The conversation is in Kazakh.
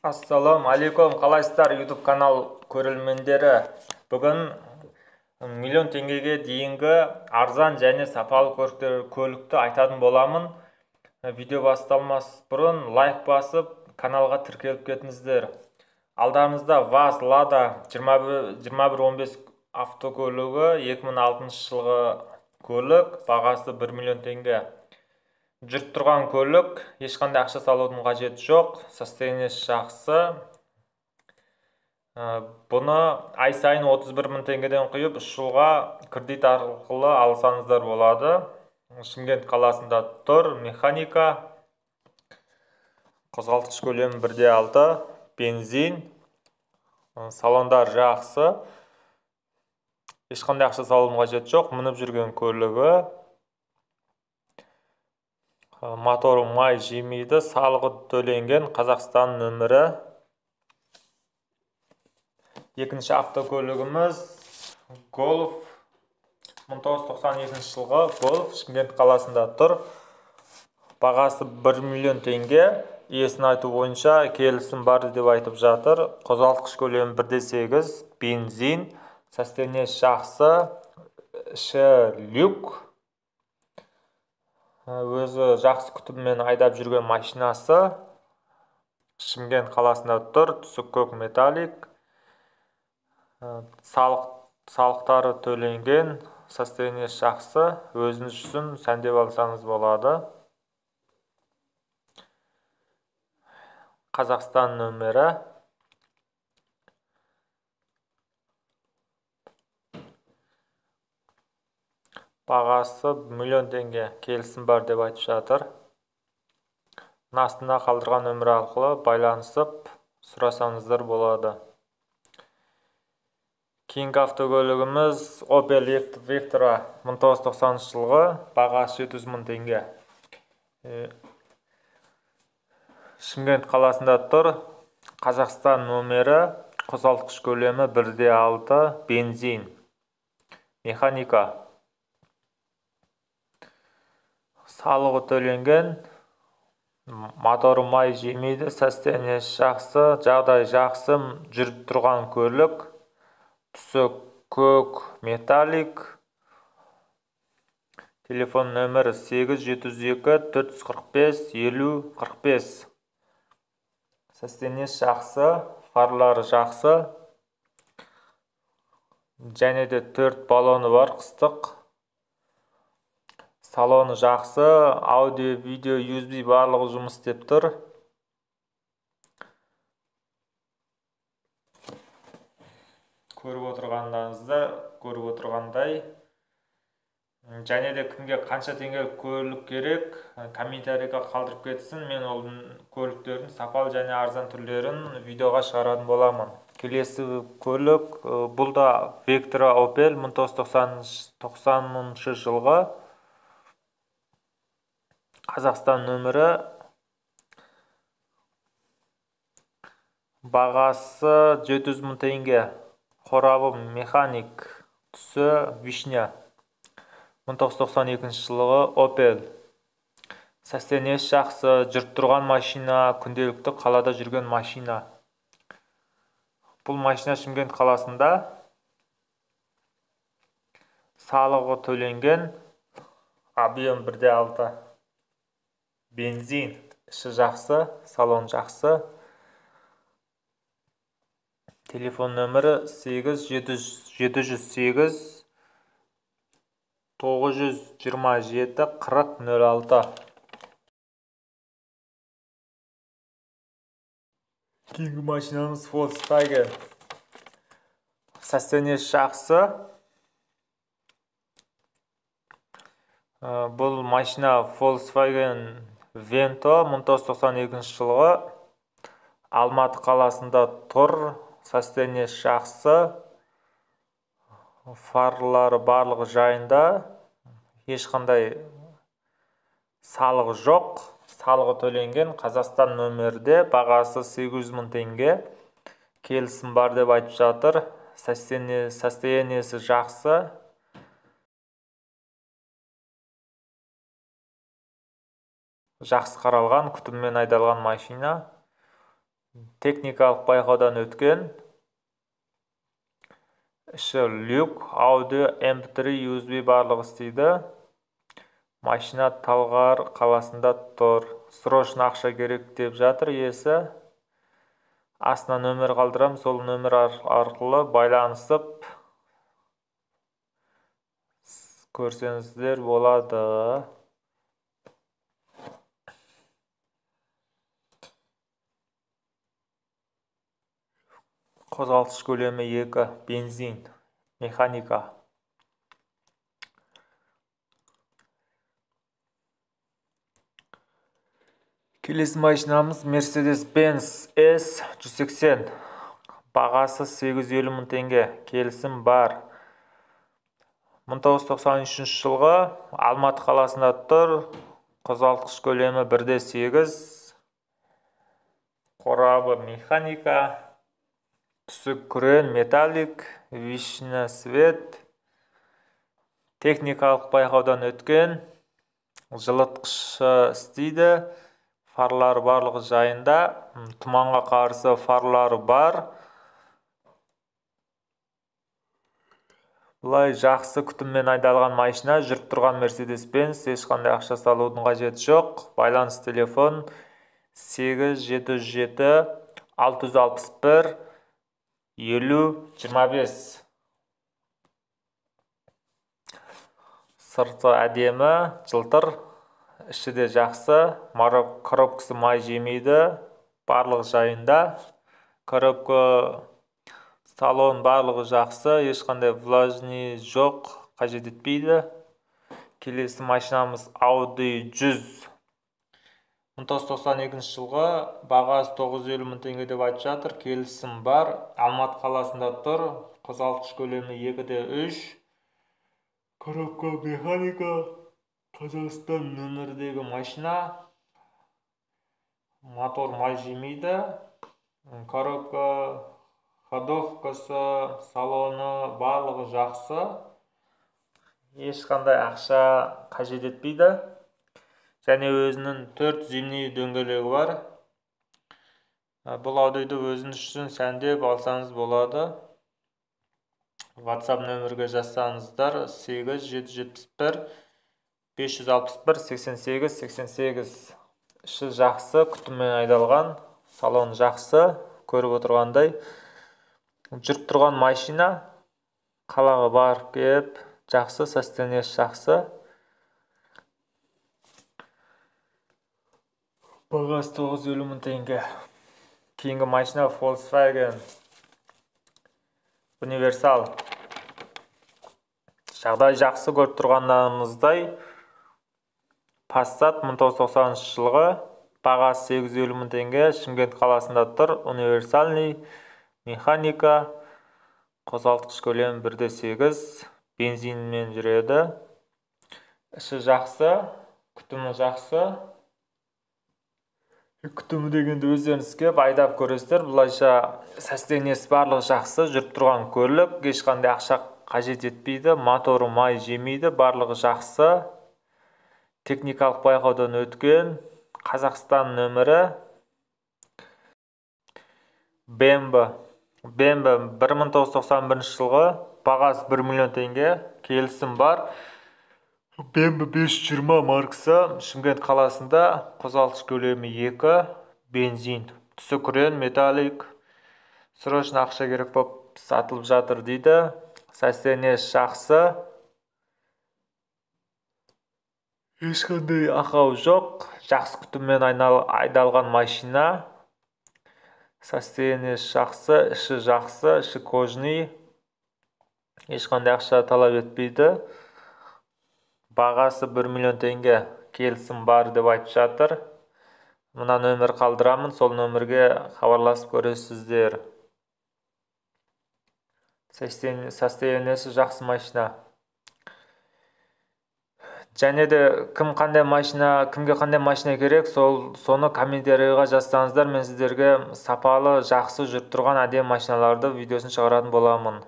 Ассалам алейкум, қалайсыздар YouTube канал көрермендері? Бүгін миллион теңгеге дейінгі арзан және сапалы көлікті айтатын боламын. Видео басталмас бұрын лайк басып, каналға тіркеліп кетіңіздер. Алдарыңызда ВАЗ Лада 2115 автокөлігі, 2006 жылғы көлік, бағасы 1 миллион теңге. Жүріп тұрған көлік, ешқандай ақша салудың қажеті жоқ, состояниесі жақсы. Бұны ай сайын 31 мың теңгеден құйып, 3 жылға кредит арқылы алсаңыздар болады. Шымкент қаласында тұр, механика, қозғалтқыш көлемі 1,6, бензин, салондар жақсы. Ешқандай ақша салудың қажеті жоқ, мініп жүрген көлігі. Моторы май жемейді, салығы төленген, Қазақстан нөмірі. Екінші автокөлігіміз Golf, 1992 жылғы Golf, Шымкент қаласында тұр. Бағасы 1 миллион теңге. Иесінің айтуы бойынша келісім бар деп айтып жатыр. Қозғалтқыш көлемі 1,8, бензин, состояниесі жақсы, іші люк. Өзі жақсы күтіммен айдап жүрген машинасы. Шымкент қаласында тұр, түсі көк металлик. Салықтары төленген, состояниесі жақсы. Өзіңіз үшін сәндеп алсаңыз болады. Қазақстан нөмірі. Бағасы миллион теңге, келісім бар деп айтып жатыр. Астына қалдырған нөмір арқылы байланысып сұрасаңыздар болады. Кейінгі автокөлігіміз Opel Vectra 1990 жылғы, бағасы 700 мың теңге. Шымкент қаласында тұр, Қазақстан нөмірі, қозғалтқыш көлемі 1,6, бензин, механика. Салығы төленген, моторы май жемейді, состояниесі жақсы, жағдай жақсы, жүріп тұрған көлік, түсі көк металлик. Телефон нөмірі 8 702 445 50 45. Состояниесі жақсы, фарлары жақсы. Және де 4 баллоны бар, қыстық. Салоны жақсы, аудио, видео, USB барлығы жұмыс істеп тұр. Көріп отырғандай. Және де кімге қанша теңгелік көлік керек, комментарийға қалдырып кетсін. Мен ол көліктердің сапалы және арзан түрлерін видеоға шығаратын боламын. Келесі көлік, бұл да Vectra Opel 1990 жылғы. Қазақстан нөмірі, бағасы 700 мың теңге, қорабы механик, түсі вишня, 1992 жылғы Opel. Состояниесі жақсы, жүріп тұрған машина, күнделікті қалада жүрген машина. Бұл машина Шымкент қаласында, салығы төленген, объем 1,6. Бензин, іші жақсы, салон жақсы. Телефон нөмірі 8 708 927 40 06. Кейінгі машинамыз Volkswagen. Состояниесі жақсы. Бұл машина Volkswagen Vento 1992 жылғы, Алматы қаласында тұр, состояниесі жақсы, фарлары барлығы жайында, ешқандай салығы жоқ, салығы төленген, Қазақстан нөмірде, бағасы 800 мың теңге, келісім бар деп айтып жатыр, состояниесі жақсы. Жақсы қаралған, күтіммен айдалған машина. Техникалық байқаудан өткен. Іші люк, аудио, MP3, USB барлығы істейді. Машина Талғар қаласында тұр. Срочно ақша керек деп жатыр иесі. Астына нөмір қалдырам, сол нөмір арқылы байланысып көрсеңіздер болады. Қозғалтқыш көлемі 2, бензин, механика. Келесі машинамыз Mercedes-Benz S 180. Бағасы 850 мың теңге. Келісім бар. 1993 жылғы Алматы қаласында тұр. Қозғалтқыш көлемі 1,8. Қорабы механика. Түсі күрең, металлик, вишня свет. Техникалық байқаудан өткен. Жылытқышы істейді. Фарлары барлығы жайында. Тұманға қарсы фарлары бар. Бұлай жақсы күтіммен айдалған машина, жүріп тұрған Mercedes-Benz, ешқандай ақша салудың қажеті жоқ. Байланыс телефон 8 707 661 50 25. Сырты әдемі, жылтыр, іші де жақсы. Коробкасы май жемейді, барлығы жайында. Коробка, салон барлығы жақсы, ешқандай влажный жоқ, қажет етпейді. Келесі машинамыз Audi 100. 1992 жылғы, бағасы 950 мың теңге деп айтып жатыр. Келісім бар. Алматы қаласында тұр. Қозғалтқыш көлемі 2,3. Коробка механика. Қазақстан нөмірдегі машина. Мотор май жемейді. Коробка, ходовкасы, салоны барлығы жақсы. Ешқандай ақша қажет етпейді. Және өзінің 4 зимний дөңгелегі бар. Бұл Audиді өзіңіз үшін сәндеп алсаңыз болады. WhatsApp нөмірге жазсаңыздар 8 771 561 88 88. Іші жақсы, күтіммен айдалған, салон жақсы, көріп отырғандай. Жүріп тұрған машина, қалаға барып келіп, жақсы, состояниесі жақсы. Бағасы 950 мың теңге. Кейінгі машина Volkswagen Универсал. Жағдай жақсы, көріп тұрғандарыңыздай. Passat 1990 жылғы, бағасы 850 мың теңге, Шымкент қаласында тұр. Универсальный, механика, қозғалтқыш көлемі 1,8, бензинмен жүреді. Іші жақсы, күтімі жақсы. Күтімі дегенді өздеріңіз келіп айдап көресіздер. Бұлайша состояниесі барлығы жақсы, жүріп тұрған көлік, ешқандай ақша қажет етпейді, моторы май жемейді, барлығы жақсы. Техникалық байқаудан өткен, Қазақстан нөмірі. BMW 1991 жылғы, бағасы 1 миллион теңге, келісім бар. BMW 520 маркасы, Шымкент қаласында, қозғалтқыш көлемі 2, бензин, түсі күрең, металлик. Срочно ақша керек болып сатылып жатыр дейді. Состояниесі жақсы. Ешқандай ақау жоқ. Жақсы күтіммен айдалған машина. Состояниесі жақсы, іші жақсы, іші кожаный. Ешқандай ақша талап етпейді. Бағасы 1 миллион теңге, келісім бар деп айтып жатыр. Мына нөмір қалдырамын, сол нөмірге хабарласып көресіздер. Состояниесі жақсы машина. Және де кім қандай машина, кімге қандай машина керек, соны комментарийға жазсаңыздар, мен сіздерге сапалы, жақсы жүріп тұрған әдемі машиналарды видеосын шығаратын боламын.